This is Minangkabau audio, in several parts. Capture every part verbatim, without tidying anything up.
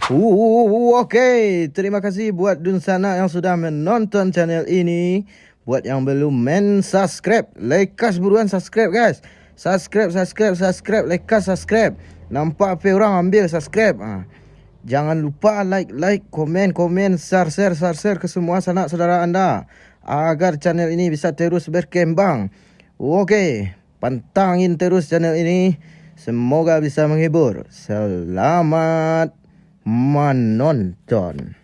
Uh, oke, terima kasih buat dunsanak yang sudah menonton channel ini. Buat yang belum men subscribe, lekas buruan subscribe, guys. Subscribe, subscribe, subscribe, lekas subscribe. Nampak ape urang ambil subscribe? Ah. Jangan lupa like, like, komen, komen, share, share, share, share ke semua sanak saudara anda agar channel ini bisa terus berkembang. Oke, pantangin terus channel ini. Semoga bisa menghibur. Selamat menonton.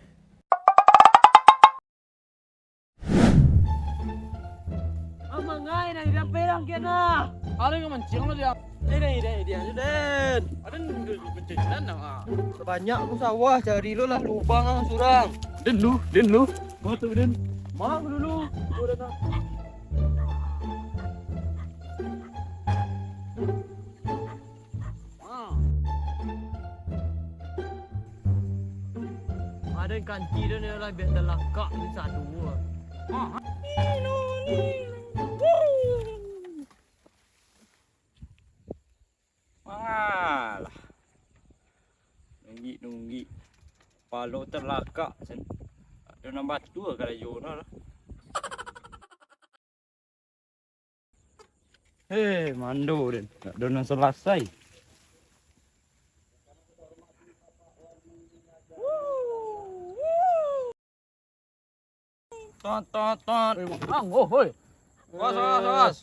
Amangai na ida perang kian nah. Ada yang mancing lo dia. Ini, ini, ini aja, Den. Ada dulu pencarian nah. Sebanyak aku sawah, cari lo lah lubang ah surang. Den lu, Den lu. Kau tu, Den. Mau dulu. Kau dah nak. Ah. Ada kanti dia ni lah biar talakak ni satu. Ah. Mangalah. Nunggik-nunggik. Palo talakak sen. Ada nambah tua karajo lah. Hei, mando, Den. Nak dono salasai. Tot, tot, tot. Eh, Bang, oh, hoi. Awas, awas, awas.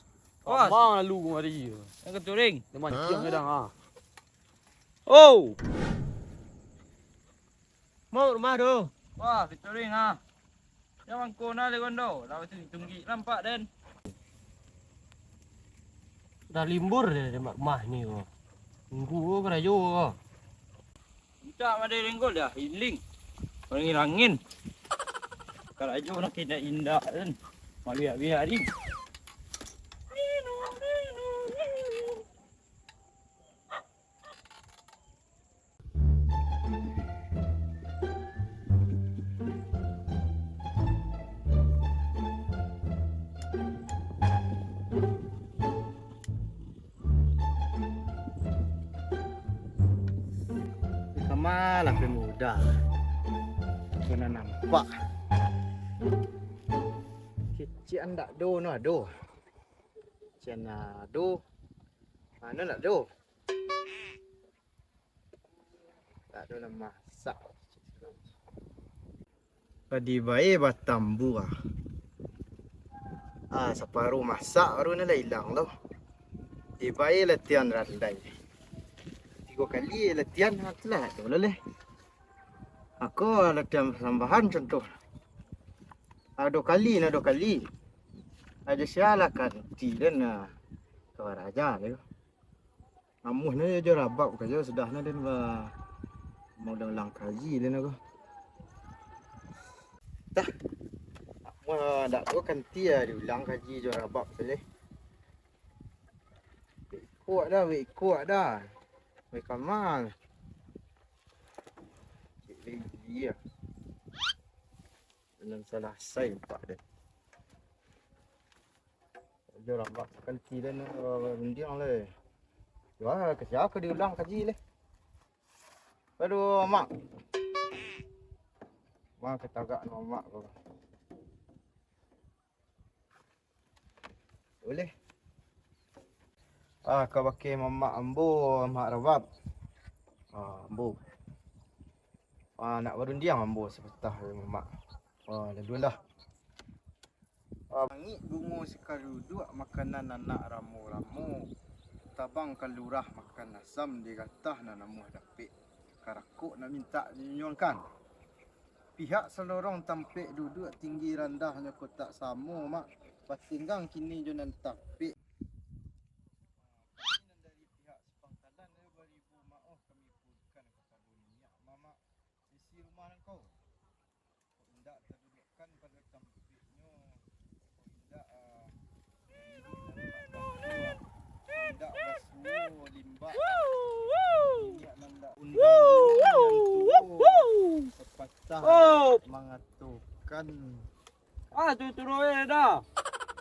Awas. Abang lalu kemari. Yang keturing. Dia mancing kadang, ah. Oh. Mau rumah tu. Wah, featuring ah. Yang mangko na le gondo, lah tu tunggi nampak den. Dah limbur dia tembak rumah ni ko. Tunggu ko karajo ko. Mintak madai lenggol dah, iling. Angin-angin. Karajo nak indak-indak den. Maliak-liak ni. Kama lah pemuda. Kena nampak. Kecek ndak do no ado. Kecek ado. Mano ndak do? Tak ado lah masak. Padi bae batambuah. Ah, saparo masak baru ni lah ilang tu. Di bae latihan randai. Tigo kali latihan, ah, tu lah tu lah leh. Ako latihan sambahan contoh. Ah, duo kali, nah duo kali. Aja sialah kan, ti den, ah, kawaraja tu. Amuah nyo jo rabab ka jo sudah nyo den ba-, mau ulang kaji den ko. Tah. Amuah dak tu kanti ah diulang kaji jo rabab tu leh. Kuat dah, weh, kuat dah. Weh, kamal. Cik lagi ah. Belum salasai pak den. Jo rabab kanti den, eh, rundiang leh. Wah, ka sia ka diulang kaji leh. Aduh, Mak. Mak katagak no Mak ko. Boleh. Ah, ka bakeh mamak ambo, Mak Rabab. Ah, ambo. Ah, nak barundiang ambo sapatah jo mamak. Ah, lalu lah. Langik bungo sikaduduak, makanan anak ramo-ramo. Tabang ka lurah makan asam, di gatah nan amuah dapek. Karakok nak mintak dinyuangkan. Pihak salorong tampek duduak, tinggi randahnyo kok tak samo, Mak. Batenggang kini jo nan tapek. Nan dari pihak Sipangkalan, yo baribu maoh kami purkan kapado niniak mamak isi rumah nangko. Kok indak taduduakkan pado tampeknyo, kok indak, ah, indak basuo limbak, indak nandak undang dulu nan tuo, sapatah mangatokan. Ah, turu-turu eh dah.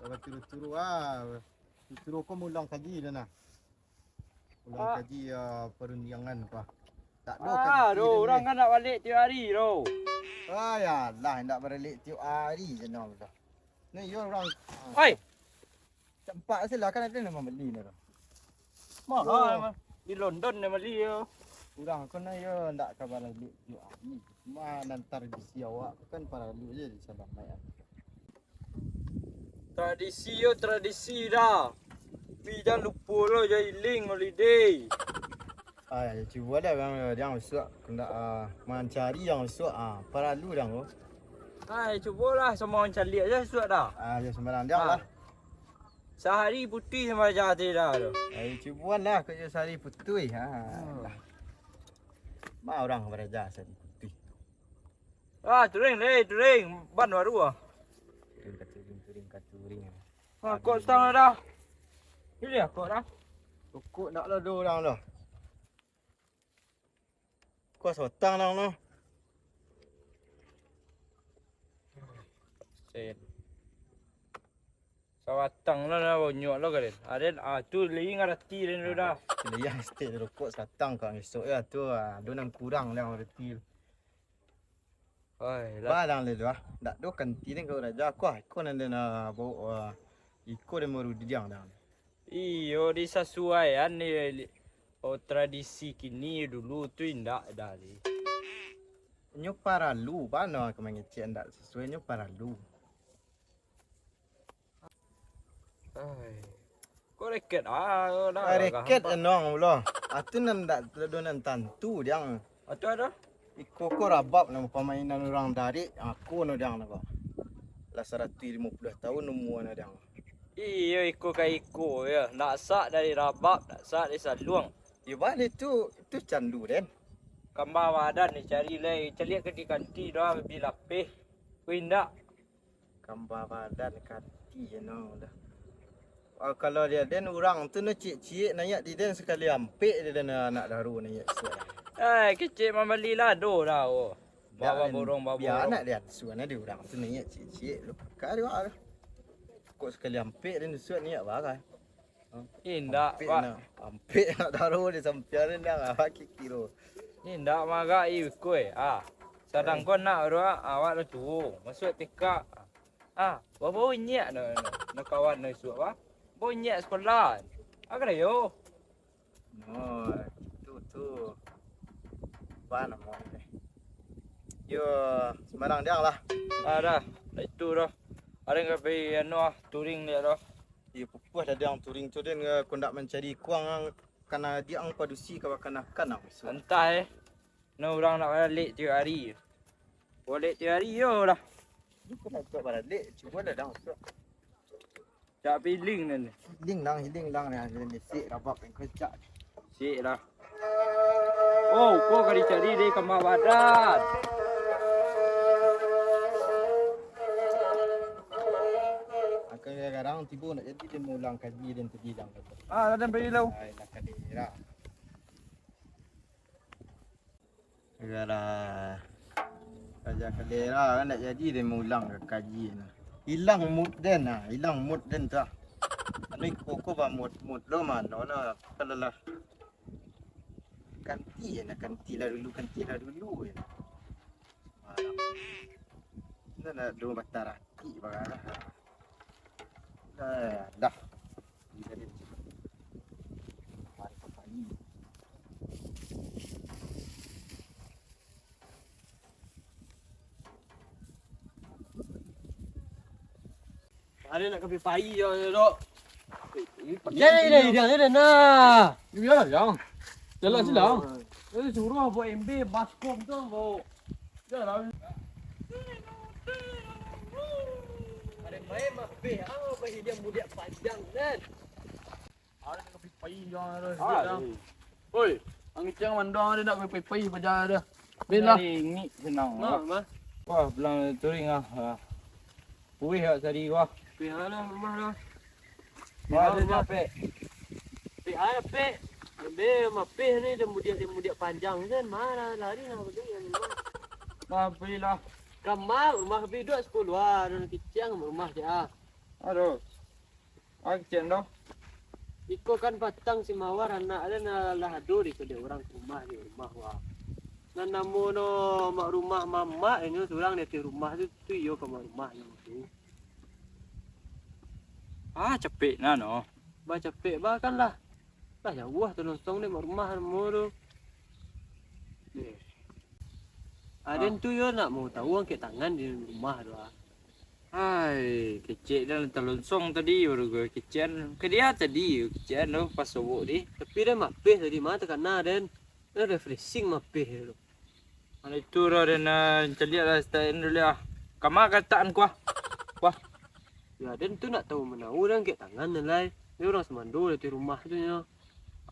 Kalau turu-turu ah, turu-turu ko mulang kaji dah nah. Ulang kaji, ah, parundiangan, Pak. Tak ado kanti doh, urang kan nak baliak tiok ari doh. Ayalah, indak baralek tiok ari je no doh. Ni yo urang. Oi. Campak se lah, kan ado nan mambali ni doh. Mahal mah. Di London nan bali yo. Urang ko na yo ndak ka baralek tiok ari. Cuma nan tradisi awak tu kan paralu je disalamaik. Tradisi yo tradisi doh. Tapi jan lupo lo, jan ilang holiday. Ai, cubo lah urang, urang bisuak, kandak, ah, mancari urang bisuak, ah, paralu urang ko. Ai, cubolah samo mancaliak se bisuak doh. Ah, yo, sumbarang diam lah. Sahari putuih samo raja tu doh tu. Ai, cubolah ko yo sahari putuih. Ha. Lah. Ma urang baraja sahari putuih. Ah, turing, leh, turing. Ban baru ah. Turing ka turing, turing ka turing. Ah, kok stang doh. Ini ya, kok doh. Kok ndak lah dua urang doh. Kok sotang doh no. Sen. Sabatang lah, lah bonyok lah ka den. Ah, den, ah, tu lai ngarati den tu doh. Lai ngarati rokok satang ka ngisok ya tu, ah, ado nan kurang lah ngarati. Oi, lah. Ba dang lai tu ah. Ndak do kanti den ka raja ko ah. Iko nan den, ah, bawa, ah, iko den baru didiang dang. Iyo, disasuaian ni, oh, tradisi kini dulu tu indak dah lai. Nyo paralu bana ka mangecek ndak sasuai, nyo paralu. Ai. Ko reket ah, ko dah. Ah, reket anong pulo. Atu nan dak do nan tantu diang. Atu ado? Iko ko rabab nan pamainan urang darik, aku no diang nako. Lah saratuih limo puluah taun umua no diang. Iyo, iko ka iko yo. Nak sak dari rabab, nak sak dari saluang. Yo bali tu, tu candu den. Kamba badan dicari lai, caliak ka di kanti doh, bi lapeh. Ko indak. Kamba badan kanti no dah. Ah, kalau dia den urang tu no ciek-ciek naiak di den sakali ampek di den anak daru naiak suai. Eh, kecek mambali lado dah, oh. Bawa borong bawa. Biar anak dia suai di urang tu naiak ciek-ciek lu. Kari wak. Kok sakali ampek den suai naiak bagai. Indak, ampek Pak. Nah. Ampek nak taruh di sampian ni dah, awak kikiro. Indak magak iko eh. Ah. Sadang ko nak tu, ah, awak dah tuo. Masuk T K. Ah, babo inyak no, no, no kawan no isuak, bah. Bo inyak sekolah. Agak yo. No, itu tu. Apa nama ni? Yo, sembarang diang lah. Ah, dah. Dah itu dah. Ada nggak pai anu ah, touring dia dah. Iyo, pupuah lah diang touring tu, den, eh, kok ndak mancari kuang, kana diang padusi ka bakanakan ang bisuak. Antah, eh. Nah, urang nak baralek tiok ari. Baralek tiok ari yo lah. Ni kok nak baralek, cubo lah dang bisuak. Cak feeling nan ni. Feeling dang, feeling dang ni, feeling ni sik rabak ni kocak. Sik lah. Oh, ko ka dicari deh kamba badan. Akan garang tibo nak jadi dia maulang kaji dan tadi dang kata. Ah, dah sampai di lau. Ai, nak kali lah. Gara raja kalera kan ndak jadi den maulang ka kaji nah. Ilang mood den nah, ilang mood den tu ah. Anu iko ko ba mood, mood lo mano lah, kalau lah. Kanti je nah, kanti lah dulu, kanti lah dulu je. Nah, nah, dulu batarah. Ih, bagana. Dah, dah. Ada nak kopi pai je, dok. Jangan, jangan, jangan, jangan, nah. Biarlah, jangan. Jalan silang. Ini suruh buat M B baskom tu, bau. Ada main mah, beh, ah, beh, dia mudiak panjang, kan? Ada nak kopi pai, jangan ada. Ah, dah. Oi, ang kecil mandang ada nak kopi pai, paja ada. Bin lah. Hari ni senang. Nah, mah. Wah, bilang touring ah. Ah. Kuih awak tadi, wah. Kuih awak lah, rumah lah. Wah, ada rumah, Pek. Pek, ada, Pek. Ambil rumah Pek ni, dia mudiak, dia mudiak panjang kan. Marah, lari lah, betul ya, rumah. Wah, belilah. Kamar, rumah biduk sepuluh ah, ada kicang, rumah dia. Aduh. Ah, kicang dah. Iko kan patang si Mawar anak dia nah lah ado di kedek orang rumah, di rumah, wah. Nan namo no mak rumah mamak inyo surang di ateh rumah tu, tu iyo ka mak rumah nyo tu. Ah, capek nah no. Bah capek bah kan lah. Lah jauah Talonsong dek mak rumah namo tu. Eh. Aden tu yo nak mau tahu angkek tangan di rumah tu ah. Hai, kecek dan Talonsong tadi baru gue kecekan. Ke dia tadi kecekan tu pas sobok di. Tapi den mapeh tadi mah takana den. Nah, refreshing mapeh tu. Mana itu dah, den, ah, caliak lah, start dulu ah. Kama katakan kuah. Kuah. Ya, den tu nak tahu manahu dah angkek tangan ni lai. Dia orang semando dari rumah tu nyo.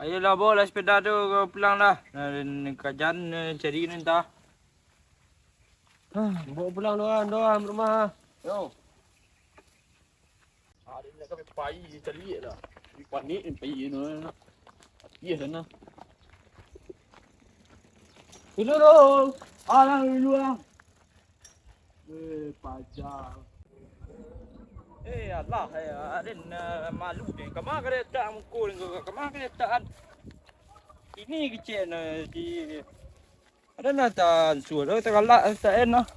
Ayolah, bawa lah sepeda tu, kau pulang dah. Nah, den kajan, eh, cari ni entah. Bawa pulang doang, doang rumah. Yo. Ah, dia nak kami pai cari lah. Dia panik ni pai ni. Hati sana. Dulu dong. Alang dulu ah. Eh, pajar. Eh, alah, eh, Aden, eh, malu ni. Kama ka letak muka ni, kama ka letak kan? Ini kecil ni, di Aden lah tak ansur, dah tak galak, tak enak.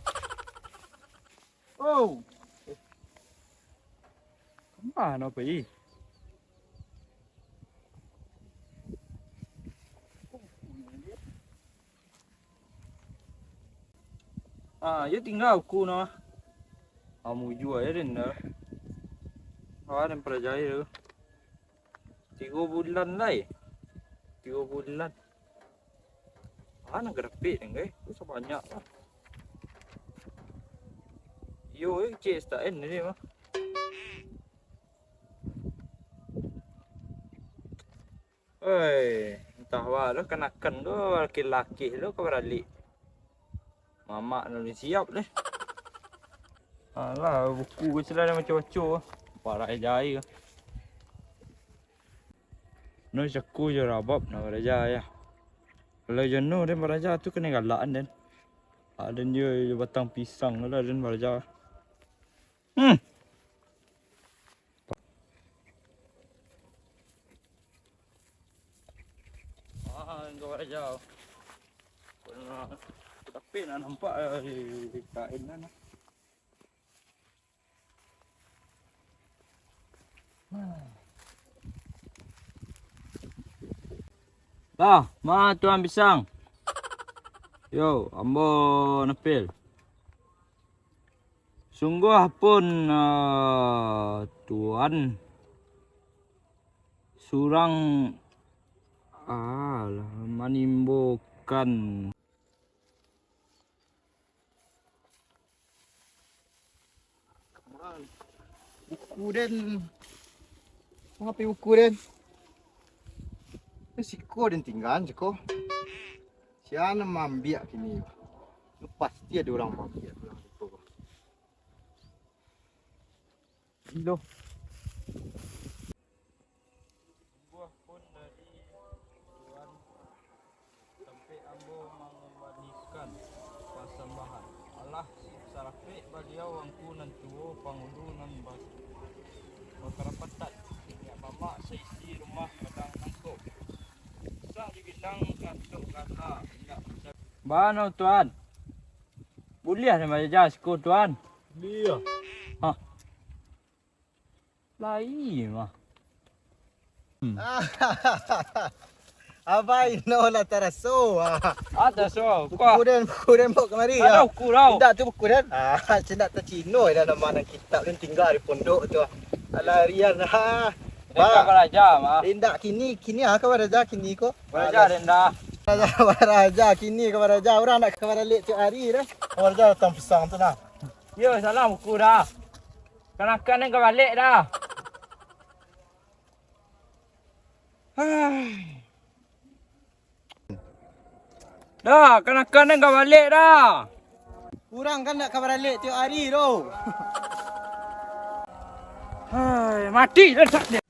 Oh. Kama no pai? Ah, yo tingga aku no. Ah, mujua aja den dah. Ah, den parajai tu. Tigo bulan lai. Tigo bulan. Ah, nan garapik den, guys. Tu sabanyak lah. Yo, eh, cek S T N ni mah. Oi, entah wa lo kanakan lo laki-laki lo ka baralik. Mamak lo ni siap deh. Alah, buku ko celana macam-macam. Parak jai ko. No saku jo rabab nak baraja ya. Kalau jo no den baraja tu kena galakan den. Aden jo, jo batang pisang tu lah den baraja. Hmm. Ah, enggak ada jauh. Tapi nak nampak eh, di kain kan. Dah, ma tuan pisang. Yo, ambo napil. Sungguah pun, ah, Tuan surang, ah, lah manimbokan. Buku den. Ngapi buku den? Siko den tinggalan siko. Sia nan maambiak kini. Pasti ado urang maambiak urang siko. Gilo. Buah pun dari Tuan, sampai ambo mangambalikan pasambahan. Alah, sarapek baliau angku nan tuo, pangulu nan bas-, bakarapatan, minyak mamak saisi rumah padang nangko. Usah dibilang kantok gata, indak bisa. Bano, Tuan. Buliah nan baraja siko, Tuan? Buliah. Hah. Lai mah. Hmm. Abai no lah taraso. Ah, taraso. Buku den, buku den bawa kamari. Ada buku tau. Indak tu buku den. Ah, cina tacino dah nama nan kitab ni tinggal di pondok tu. Alah rian ha. Ba. Baraja mah. Indak kini, kini ah ka baraja kini ko. Baraja den dah. Baraja, baraja kini ka baraja. Urang nak ka baralek tiap hari dah. Baraja datang pisang tu nah. Yo, salam buku dah. Kanakan nan ka balek dah. Hai. Dah, kanakan nan ka balek dah. Urang kan nak ka baralek tiok ari tu. Hai, mati dah tak dia.